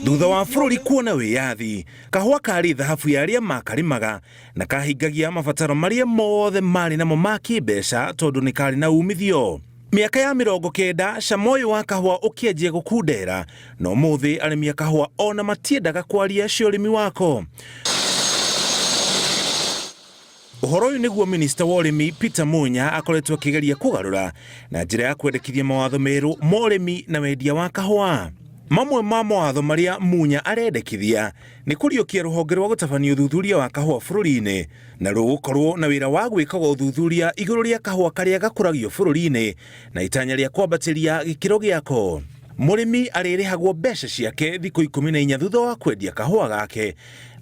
Thutha wa bũrũri kuona wĩyathi, kahũa karĩ thahabu ya arĩa makarĩmaga na kahingagia mabataro marĩa mothe marĩ namo ma kĩmbeca tondũ nĩ karĩ na umithio. Mĩaka ya 90 cama ũyũ wa kahũa ũkĩanjia gũkundera, na ũmũthĩ arĩmi a kahũa ona matiendaga kwaria cia ũrĩmi wako. Ũhoro ũyũ nĩguo minista wa ũrĩmi Peter Munya akoretwo akĩgeria kũgarũra na njĩra ya kwendekithia mawatho merũ ma ũrĩmi na wendia wa kahũa. Mamwe ma mawatho marĩa Munya arendekithia nĩ kũriũkia rũhonge rwa gũtabania ũthuthuria wa kahũa bũrũri-inĩ na rũgũkorwo na wĩra wa gwĩkaga ũthuthuria igũrũ rĩa kahũa karĩa gakũragio bũrũri-inĩ na itanya rĩa kwambatĩria gĩkĩro gĩako. Mũrĩmi arĩrĩhagwo mbeca ciake thikũ 14 thutha wa kwendia kahũa gake.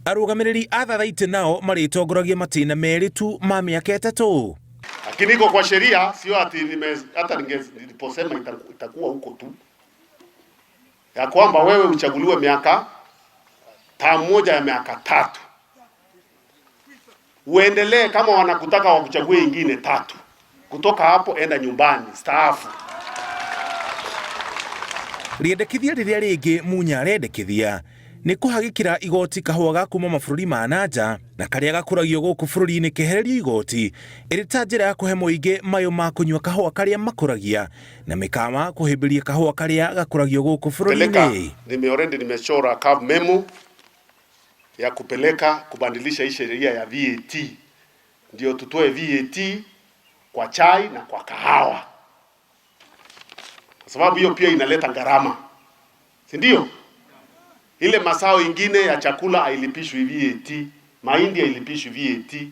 Arũgamĩrĩri a thathaitĩ nao marĩtongoragia matĩna merĩ tu ma mĩaka 3. Lakini iko kwa sheria, sio ati nime, hata niliposema itakuwa huko tu ya kwamba wewe uchaguliwe miaka taa moja ya miaka 3 uendelee, kama wanakutaka wakuchague ingine 3, kutoka hapo enda nyumbani staafu. Rĩendekithia rĩrĩa rĩngĩ Munya arendekithia nĩ kũhagĩkĩra igoti kahũa ga kuma mabũrũri ma na nja na karĩa gakũragio gũkũ bũrũri-inĩ kehererio igoti ĩrĩ ta njĩra ya kũhe mũingĩ mayũ ma kũnyua kahũa karĩa makũragia na mĩkawa kũhĩmbĩria kahũa karĩa gakũragio gũkũ bũrũri-inĩ. Nime already nimechora curve memo ya kupeleka kubadilisha hii sheria ya VAT, ndio tutoe VAT kwa chai na kwa kahawa, kwa sababu hiyo pia inaleta gharama, si ndio? Ile mazao ingine ya chakula hailipishwi VAT, mahindi hailipishwi VAT,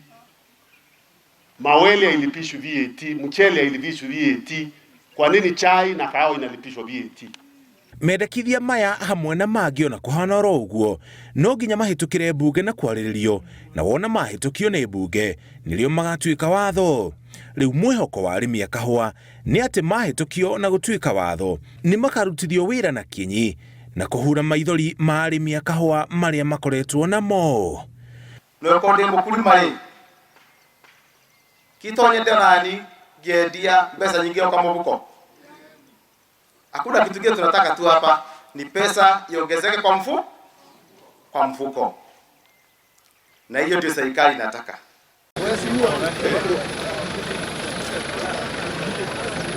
mawele hailipishwi VAT, mchele hailipishwi VAT. Kwa nini chai na kahawa inalipishwa VAT? Mendekithia maya hamwe na mangĩ ona kũhana oro ũguo no nginya mahĩtũkĩre mbunge na kwarĩrĩrio, na wona mahĩtũkio nĩ mbunge nĩrĩo magatuĩka watho. Rĩu mwĩhoko wa arĩmi a kahũa nĩ atĩ mahĩtũkio na gũtuĩka watho nĩ makarutithio wĩra na kinyi na kũhura maithori ma arĩmi a kahũa marĩa makoretwo namo. Nĩũkorwo ndĩ mũkulima rĩ, kitonye nani ngĩendia mbeca nyingĩ oka mũhuko. Hakuna kitu kingine tunataka tu hapa ni pesa iongezeke kwa mfuko. Na hiyo ndio serikali inataka.